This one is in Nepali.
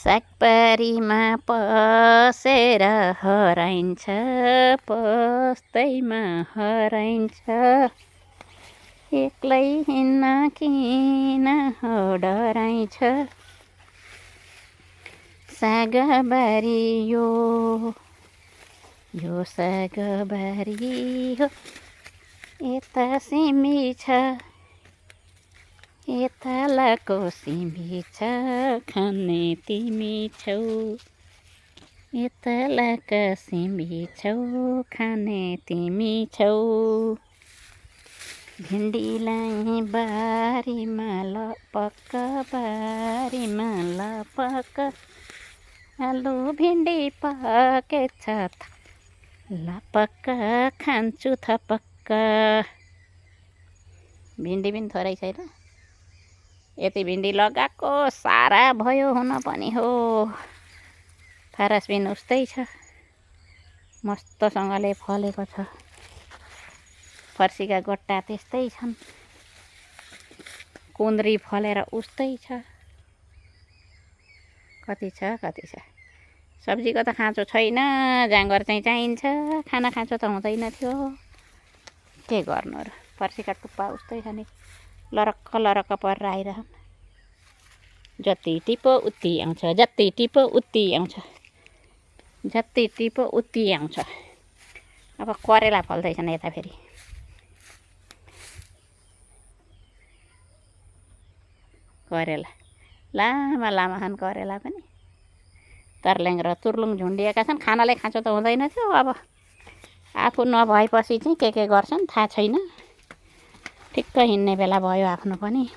सागबारीमा पसेर हराइन्छ, पस्दैमा हराइन्छ। एक्लै हिँड्न किन हो डराइन्छ। सागबारी यो सागबारी हो। यता सिमी छ, यता लाको सिमी छ, खाने तिमी छौ। यता लाका सिमी छौ, खाने तिमी छौ। भिन्डीलाई बारीमा लपक्क, बारीमा लपक्क। आलु भिन्डी पकेछ लपक्क, खान्छु थपक्क। भिन्डी पनि थोरै छैन। यति भिन्डी लगाएको सारा भयो हुन पनि हो। फरस पनि उस्तै छ, मस्तसँगले फलेको छ। फर्सीका गट्टा त्यस्तै छन्। कुन्द्री फलेर उस्तै छ। कति छ कति छ। सब्जीको त खाँचो छैन, जाँगर चाहिँ चाहिन्छ। खाना खाँचो त हुँदैन थियो, के गर्नु र। फर्सीका टुप्पा उस्तै छ नि, लरक्क लरक्क परेर आइरहन्। जति टिपो उति आउँछ, जति टिपो उति आउँछ, जति टिपो उति आउँछ। अब करेला फल्दैछन् यता फेरि। करेला लामा लामा छन् करेला पनि। तर्ल्याङ र तुर्लुङ झुन्डिएका छन्। खानालाई खाँचो त हुँदैन थियो। अब आफू नभएपछि चाहिँ के गर्छन् थाहा छैन। ठिक्क हिँड्ने बेला भयो आफ्नो पनि।